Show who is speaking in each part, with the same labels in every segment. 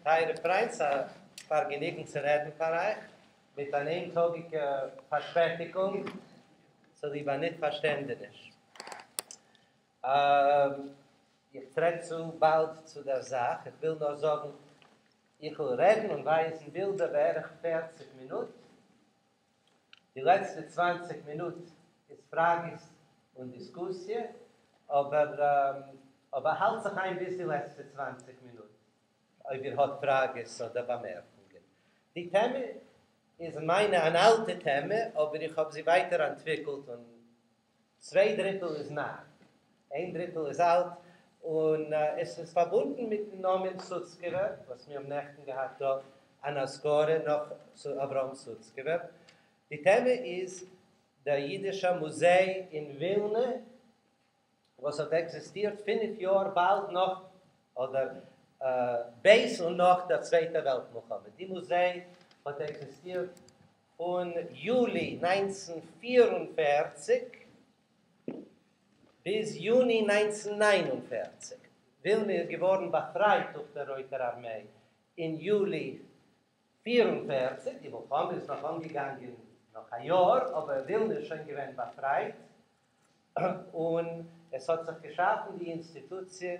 Speaker 1: טייערע פריינט, ס'איז א פארגעניגן צו רעדן פאר אייך, מיט אן איינטאגיגע פארשפעטיגונג, צוליב א ניט פארשטענדעניש. איך טרעט צו באלד צו דער זאך, איך וויל נאר זאגן, איך וועל רעדן און ווייזן בילדער בערך פערציג מינוט, די לעצטע צוואנציג מינוט איז פראגעס און דיסקוסיע, אבער אבער האלט זיך איין ביז די לעצטע צוואנציג מינוט אויב איר האט פראגעס אדער באמערקונגען. די טעמע איז מיינע אן אלטע טעמע, אבער איך האב זי ווייטער אנטוויקלט און צוויי דריטל איז ניי, איין דריטל איז אלט, און עס איז פארבונדן מיטן נאמען סוצקעווער, וואס מיר האבן נעכטן געהאט דא אן אזכרה נאך אברהם סוצקעווער. די טעמע איז דער אידישער מוזיי אין ווילנע, וואס האט עקזיסטירט פינף יאר באלד נאך אדער בעת און נאך דער צווייטער וועלט מלחמה. די מוזיי האט עקזיסטירט פון יולי 1944 ביז יוני 1949. ווילנע איז געווארן באפרייט דורך דער רויטער ארמיי אין יולי 44, די מלחמה איז נאך אנגעגאנגען נאך א יאר, אבער ווילנע איז שוין געווען באפרייט, און עס האט זיך געשאפן די אינסטיטוציע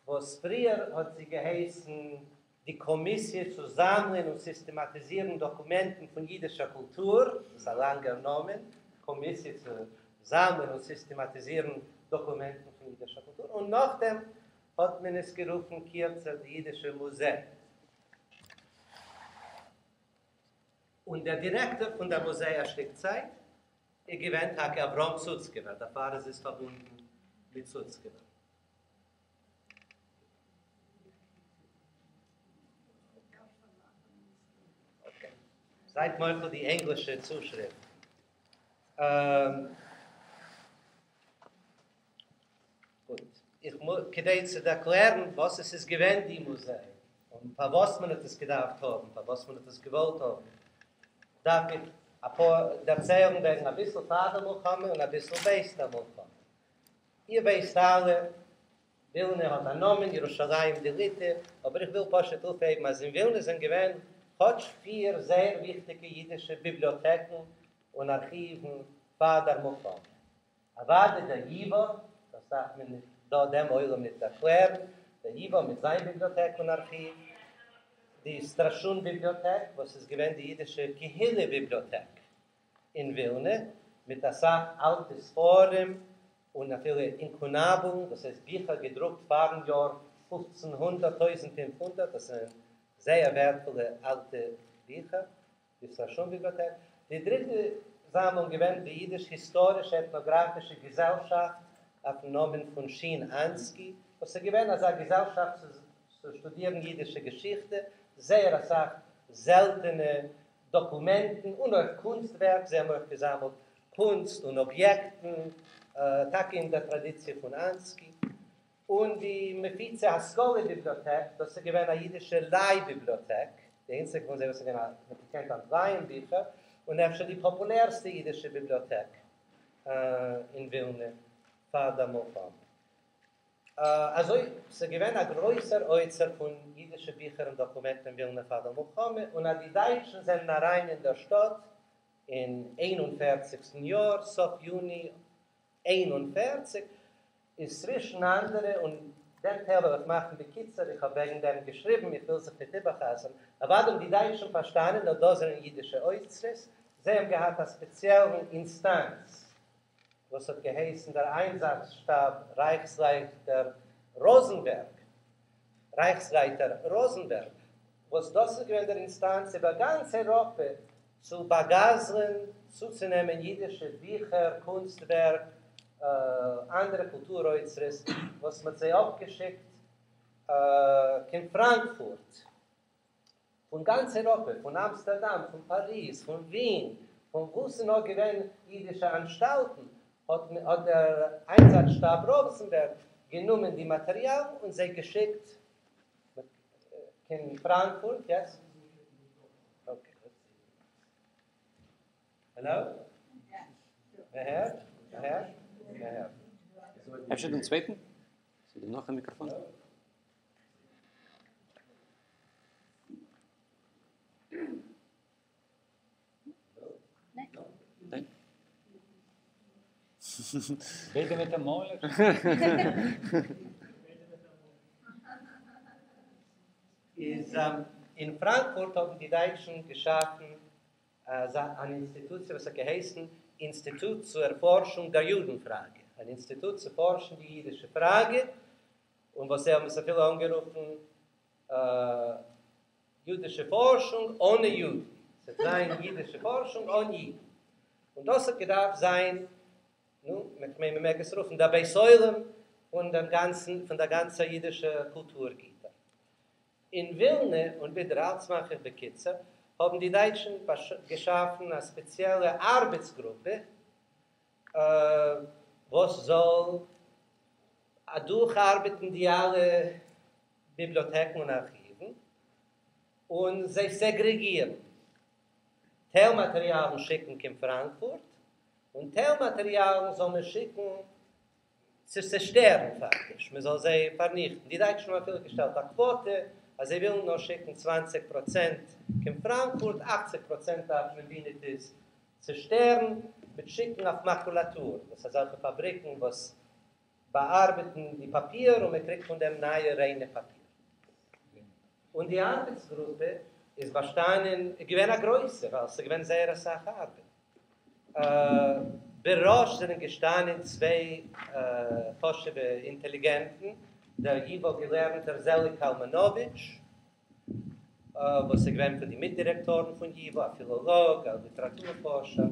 Speaker 1: וואס פריער האט זי געהייסן די קאמיסיע צו זאמלען און סיסטעמאטיזירן דאקומענטן פון יידישער קולטור, דאס איז א לאנגער נאמען, קאמיסיע צו זאמלען און סיסטעמאטיזירן דאקומענטן פון יידישער קולטור, און נאכדעם האט מען עס גערופן קירצער די יידישע מוזיי. און דער דירעקטאר פון דער מוזיי א שטיק צייט איז געווען טאקע אברהם סוצקעווער, דערפאר איז עס פארבונדן מיט סוצקעווער. זייט מוחל די ענגלישע צושריפט. גוט, איך מוז, כדי צו דערקלערן וואס עס איז געווען די מוזיי, און פארוואס מען האט עס געדארפט האבן, פארוואס מען האט עס געוואלט האבן, דארף איך אפאר דערציילן וועגן אביסל פאר דער מלחמה און אביסל בעת דער מלחמה. איר ווייסט אלע, ווילנע האט א נאמען, ירושלים דליטא, אבער איך וויל פשוט אויפהייבן אז אין ווילנע זענען געווען כאטש פיר זייער וויכטיגע אידישע ביבליאטעקן און ארכיוון פאר דער מלחמה. אוודאי דער ייווא, דאס דארף מען דא דעם עולם ניט ערקלערן, דער ייווא מיט זיין ביבליאטעק און ארכיוו, די סטראשון ביבליאטעק, וואס איז געווען די אידישע קהילה ביבליאטעק אין ווילנע, מיט אסאך אלטע ספרים און אפילו אינקונאבולן, דאס הייסט ביכער געדרוקט פארן יאר פופצן הונדערט, טויזנט פינף הונדערט, דאס זענען זייער ווערטפולע אלטע ביכער, די סטראשון ביבליאטעק. די דריטע זאמלונג געווען די אידיש היסטארישע עטנאגראפישע געזעלשאפט אויפן נאמען פון שין אנסקי, וואס איז געווען אזא געזעלשאפט צו שטודירן אידישע געשיכטע, זייער אסאך זעלטענע דאקומענטן און אויך קונסט ווערק, זיי האבן אויך געזאמלט קונסט און אביעקטן, טאקע אין דער טראדיציע פון אנסקי. און די מפיצי השכלה ביבליאטעק, דאס איז געווען א אידישע ליי ביבליאטעק, די איינציגע פון זיי וואס איז געווען א מ'האט געקענט אנטלייען ביכער, און אפשר די פאפולערסטע אידישע ביבליאטעק אין ווילנע פאר דער מלחמה. אזוי, ס'איז געווען א גרויסער אוצר פון אידישע ביכער און דאקומענטן אין ווילנע פאר דער מלחמה, און אז די דייטשן זענען אריין אין דער שטאט אין איין און פערציגסטן יאר, סוף יוני 41, איז צווישן אנדערע, און דעם טייל וועל איך מאכן בקיצור, איך האב וועגן דעם געשריבן, איך וויל זיך ניט איבערחזרן, אוודאי האבן די דייטשן פארשטאנען אז דאס זענען אידישע אוצרות, זיי האבן געהאט א ספעציעלן אינסטאנץ וואס האט געהייסן דער איינזאץ-שטאב רייכסלייטער ראזענבערג, רייכסלייטער ראזענבערג, וואס דאס איז געווען דער אינסטאנץ איבער גאנץ אייראפע צו באגזלען, צוצונעמען אידישע ביכער, קונסט-ווערק, אנדערע קולטור-אוצרות, וואס מ'האט זיי אפגעשיקט קיין פראנקפורט, פון גאנץ אייראפע, פון אמסטערדאם, פון פאריז, פון ווין, פון וואו ס'איז נאר געווען אידישע אנשטאלטן, האט דער איינזאץ-שטאב ראזענבערג גענומען די מאטעריאלן און זיי געשיקט קיין פראנקפורט, יעס? אקעי, העלא? מ'הערט? מ'הערט? מ'הערט.
Speaker 2: אפשר דעם צווייטן? ס'איז דא נאך א מיקראפאן? ניין.
Speaker 3: ביידע מיט א מאל
Speaker 1: איז אין פראנקפורט האבן די דייטשן געשאפן אזא אן אינסטיטוציע וואס האט געהייסן אינסטיטוט צו ערפארשונג דער יודן פראגע, אן אינסטיטוט צו פארשן די אידישע פראגע, און וואס זיי האבן עס אפילו אנגערופן יודישע פארשונג אנע יודן, ס'וועט זיין אידישע פארשונג אן אידן, און דאס האט געדארפט זיין, נו, כ'מיין מ'מעג עס רופן דער בית עולם פון דעם גאנצן, פון דער גאנצער אידישער קולטור גיטער. אין ווילנע, און ווידער אלץ מאך איך בקיצור, האבן די דייטשן געשאפן א ספעציעלע ארבעטס גרופע וואס זאל אדורכארבעטן די אלע ביבליאטעקן און ארכיוון און זיי סעגרעגירן. טייל מאטעריאלן שיקן קיין פראנקפורט און טייל מאטעריאלן זאל מען שיקן צו צעשטערן פאקטיש, מען זאל זיי פארניכטן. די דייטשן האבן אפילו געשטעלט א קוואטע אז זיי ווילן נאר שיקן צוואנציג פראצענט קיין פראנקפורט, אכציג פראצענט דארף מען ווי ניט איז צעשטערן, מיט שיקן אויף מאקולאטור, דאס אזעלכע פאבריקן וואס באארבעטן די פאפיר און מען קריגט פון דעם נייע ריינע פאפיר. און די ארבעטס גרופע איז באשטאנען, געווען א גרויסע, ווייל ס'איז געווען זייער אסאך ארבעט. בראש זענען געשטאנען צוויי חשוב'ע אינטעליגענטן, דער ייוואו געלערנטער זעליג קאלמאנאוויטש, וואס איז געווען פון די מיטדירעקטארן פון ייוואו, א פילאלאג, א ליטעראטור פארשער.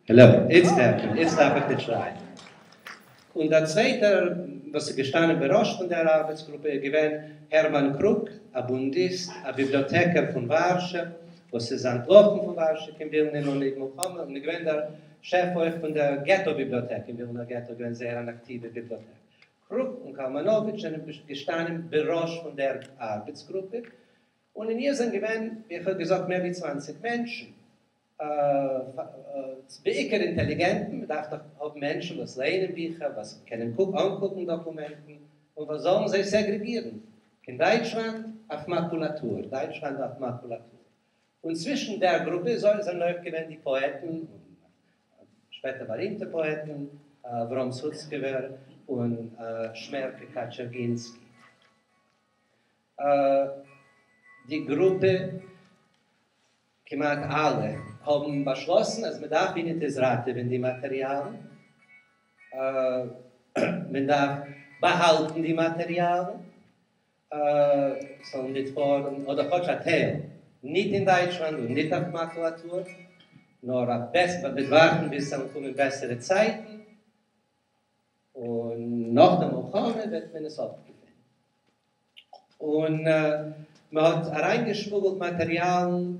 Speaker 1: העלא, איצט הערט מען, איצט דארף איך נישט שרייען. און דער צווייטער וואס איז געשטאנען בראש פון דער ארבעטס גרופע איז געווען הערמאן קרוק, א בונדיסט, א ביבליאטעקער פון ווארשע, וואס איז אנטלאפן פון ווארשע קיין ווילנע אין אנהייב מלחמה, און איז געווען דער שעף אויך פון דער געטא ביבליאטעק אין ווילנער געטא, געווען זייער אן אקטיווע ביבליאטעק. קרוק און קאלמאנאוויטש זענען געשטאנען בראש פון דער ארבעטס גרופע, און אין איר זענען געווען, ווי איך האב געזאגט, מער ווי צוואנציג מענטשן. בעיקר אינטעליגענטן, מען דארף דאך האבן מענטשן וואס לייענען ביכער, וואס קענען אנקוקן דאקומענטן, און וואס זאלן זיי סעגרעגירן, קיין דייטשלאנד אויף מאקולאטור, דייטשלאנד אויף מאקולאטור. און צווישן דער גרופע זענען אויך געווען די פאעטן, און שפעטער בארימטע פאעטן, אברהם סוצקעווער און שמערקע קאטשערגינסקי. די גרופע כמעט אלע האבן באשלאסן אז מען דארף ווי ניט איז ראטעווען די מאטעריאלן, מען דארף באהאלטן די מאטעריאלן, ס'זאל ניט פארן, אדער כאטש א טייל, ניט אין דייטשלאנד און ניט אויף מאקולאטור, נאר אויף בעסער, מ'וועט ווארטן ביז ס'וועלן קומען בעסערע צייטן, און נאך די מלחמה וועט מען עס אפגעפינען. און מען האט אריינגעשמוגלט מאטעריאלן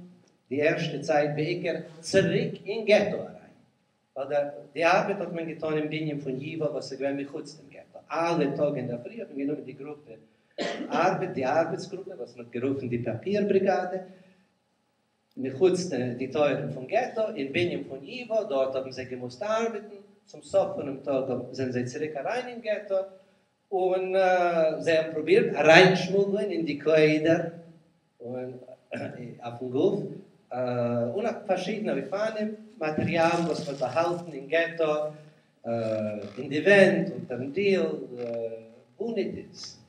Speaker 1: די ערשטע צייט בעיקר צוריק אין געטא אריין, ווייל די ארבעט האט מען געטאן אין בנין פון ייווא וואס איז געווען מחוץ דעם געטא, אלע טאג אינדערפרי האט מען גענומען די גרופע ארבעט, די ארבעטס גרופע וואס מען האט גערופן די פאפיר בריגאדע, מחוץ די טויערן פון געטא, אין בנין פון ייווא, דארט האבן זיי געמוזט ארבעטן, צום סוף פונעם טאג זענען זיי צוריק אריין אין געטא, און זיי האבן פרובירט אריינשמוגלען אין די קליידער און אויפן גוף און אויף פארשידענע אופנים מאטריאלן וואס מ'האט באהאלטן אין געטא, אין די ווענט, אונטערן דיל, וואו ניט איז.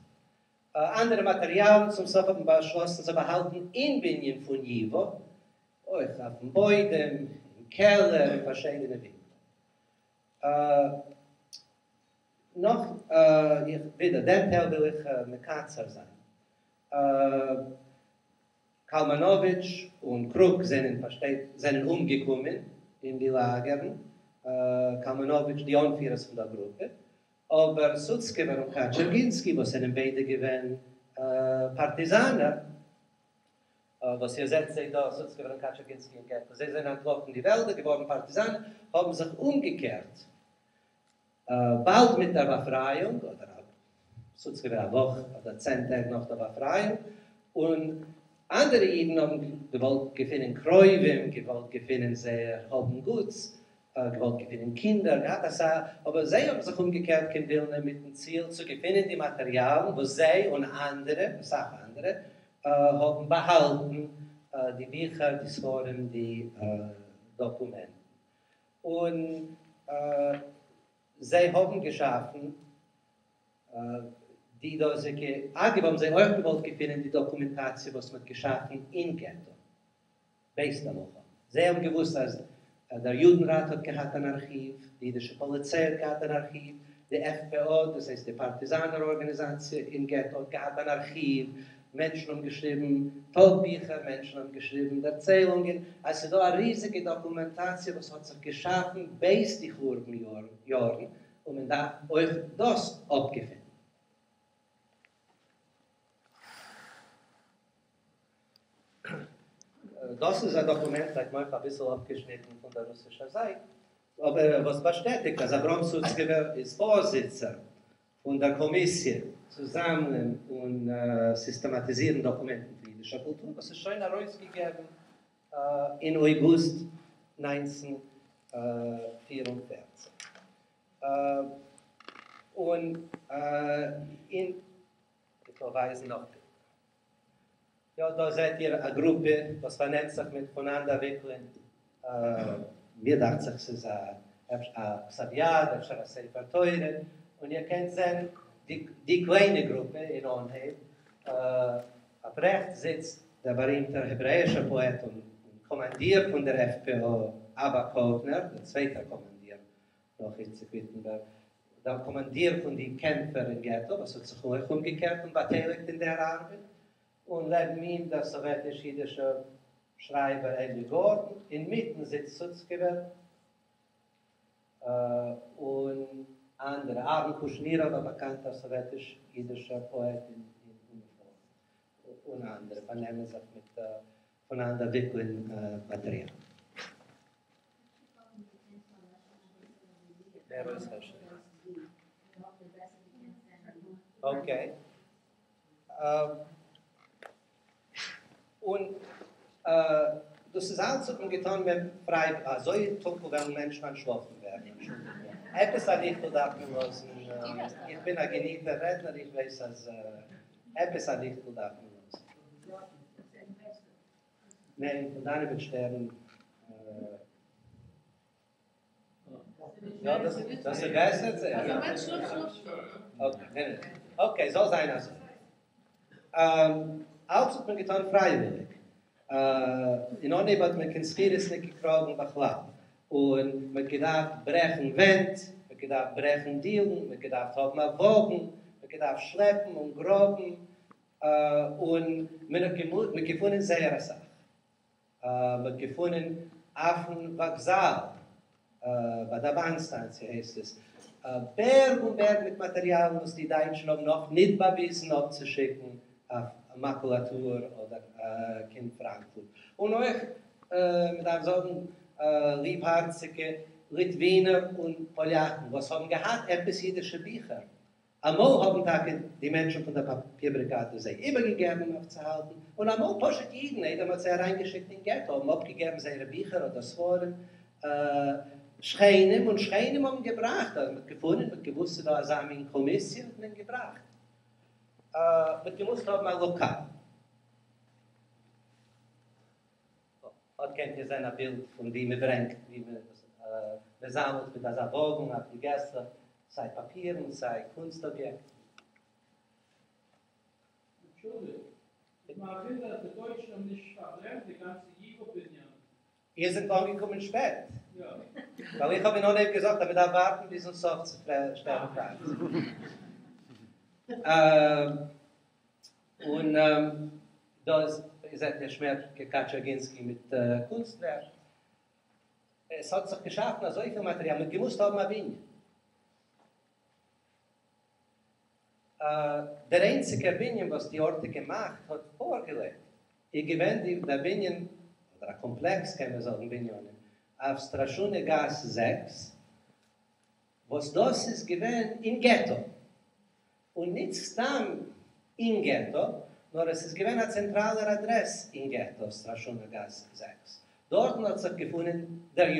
Speaker 1: אנדערע מאטריאלן, צום סוף האט מען באשלאסן זיי באהאלטן אין בנין פון ייווא, אויך אויפן בוידעם, אין קעלער, אין פארשידענע ווינקלען. נאך איך ווידער דעם טייל וויל איך מקצר זיין. קאלמאנאוויטש און קרוק זענען פארשטייט זענען אומגעקומען אין די לאגערן, קאלמאנאוויטש די אנפירערס פון דער גרופע, אבער סוצקעווער און קאטשערגינסקי וואס זענען ביידע געווען פארטיזאנער, וואס איר זעט זיי דא, סוצקעווער און קאטשערגינסקי אין געטא, זיי זענען אנטלאפן די וועלדער, געווארן פארטיזאנער, האבן זיך אומגעקערט באלד מיט דער באפרייאונג, אדער סוצקעווער א וואך אדער צען טעג נאך דער באפרייאונג, און אנדערע אידן האבן געוואלט געפינען קרובים, געוואלט געפינען זייער האב און גוטס. געוואלט געפינען קינדער, געהאט אסאך, אבער זיי האבן זיך אומגעקערט קיין ווילנע מיטן ציל צו געפינען די מאטעריאלן וואס זיי און אנדערע, אסאך אנדערע, האבן באהאלטן, די ביכער, די ספרים, די דאקומענטן. און זיי האבן געשאפן די דאזיגע, אגב האבן זיי אויך געוואלט געפינען די דאקומענטאציע וואס מ'האט געשאפן אין געטא בעת דער מלחמה. זיי האבן געוואוסט אז דער יודנראט האט געהאט אן ארכיוו, די אידישע פאליציי האט געהאט אן ארכיוו, די FPO, דאס הייסט די פארטיזאנער ארגאניזאציע אין געטא האט געהאט אן ארכיוו, מענטשן האבן געשריבן טאגביכער, מענטשן האבן געשריבן דערציילונגען, אז ס'איז דא א ריזיגע דאקומענטאציע וואס האט זיך געשאפן בעת די חורבן יארן, און מען דארף אויך דאס אפגעפינען. דאס איז א דאקומענט לויט מיר אביסל אפגעשניטן פון דער רוסישער זייט, אבער וואס באשטעטיגט אז אברהם סוצקעווער איז פארזיצער פון דער קאמיסיע צו זאמלען און סיסטעמאטיזירן דאקומענטן פון אידישער קולטור, וואס איז שוין ארויסגעגעבן אין אויגוסט 1944. און אין, איך וועל ווייזן נאך בילדער. יא, דא זעט איר א גרופע וואס פארנעמט זיך מיט פונאנדערוויקלען, מיר דאכט זיך ס'איז א כתב יד, אפשר א ספר תורה, און איר קענט זען די קליינע גרופע אין אנהייב, אויף רעכטס זיצט דער בארימטער העברעאישער פאעט און קאמאנדיר פון דער FPO אבא קאוונער, דער צווייטער קאמאנדיר נאך איציק וויטנבערג, דער קאמאנדיר פון די קעמפער אין געטא, וואס האט זיך אויך אומגעקערט און באטייליגט אין דער ארבעט, און לעבן אים דער סאוועטיש-אידישער שרייבער אלי גארדאן, אינמיטן זיצט סוצקעווער און אנדערע, אהרן קושניראוו, א באקאנטער סאוועטיש-אידישער פאעט אין אוניפארם, און אנדערע פארנעמען זיך מיט פונאנדערוויקלען מאטעריאל. אקעי. און דאס איז אלץ האט מען געטאן מיט פריי, אזוי טונקל וועלן מענטשן אנטשלאפן ווערן, עפעס א ליכטל דארף מען לאזן, איך בין א געניטער רעדנער, איך ווייס אז עפעס א ליכטל דארף מען לאזן. ניין, פון דאנעט וועט שטערן. יא, דאס איז בעסער צו הערן. אקעי, זאל זיין אזוי. אלץ האט מען געטאן פרייוויליג. אין אנהייב האט מען קיין שכירות ניט געקראגן בכלל. און מען האט געדארפט ברעכן ווענט, מען האט געדארפט ברעכן דילן, מען האט געדארפט האבן א וואגן, מען האט געדארפט שלעפן און גראבן, און מען האט געפונען זייער אסאך. מען האט געפונען אויפן וואקזאל, ביי דער באן סטאנציע הייסט עס, בערג און בערג מיט מאטעריאלן וואס די דייטשן האבן נאך ניט באוויזן אפצושיקן אויף מאקולאטור אדער קיין פראנקפורט. און אויך, מען דארף זאגן, ליבהארציגע ליטווינער און פאליאקן וואס האבן געהאט עפעס אידישע ביכער אמאל האבן טאקע די מענטשן פון דער פאפיר בריגאדע זיי איבערגעגעבן אויף צו האלטן, און אמאל פשוט אידן, איידער מ'האט זיי אריינגעשיקט אין געטא, האבן אפגעגעבן זייערע ביכער אדער ספרים. שכנים און שכנים האבן געבראכט, אז מ'האט געפונען, מ'האט געוואוסט ס'איז דא אזא מין קאמיסיע, האט מען געבראכט. מ'האט געמוזט האבן א לאקאל. אט קענט איר זען א בילד פון ווי מ'ברענגט, ווי מ'זאמלט מיט אזא וואגן אויף די געסלעך, סיי פאפירן, סיי קונסט אביעקטן.
Speaker 2: אנטשולדיגט, איז מיר א וואונדער אז די דויטשן האבן נישט פארברענט די גאנצע ייווא בנין.
Speaker 1: איר זענט אנגעקומען שפעט.
Speaker 2: יא.
Speaker 1: ווייל איך האב אין אנהייב געזאגט אז מ'דארף ווארטן ביזן סוף צו שטעלן פראגעס. און דא איז זעט איר שמערקע קאטשערגינסקי מיט קונסטווערק. עס האט זיך געשאפן אזויפיל מאטריאל, מ'האט געמוזט האבן א בנין. דער איינציגער בנין וואס די ארטיגע מאכט האט פארגעלייגט איז געווען די דער בנין, אדער א קאמפלעקס קען מען זאגן בנינים, אויף סטראשונע גאס 6, וואס דאס איז געווען אין געטא. און ניט סתם אין געטא, נאר עס איז געווען א צענטראלער אדרעס אין געטא, סטראשונע גאס 6. דארטן האט זיך געפונען דער.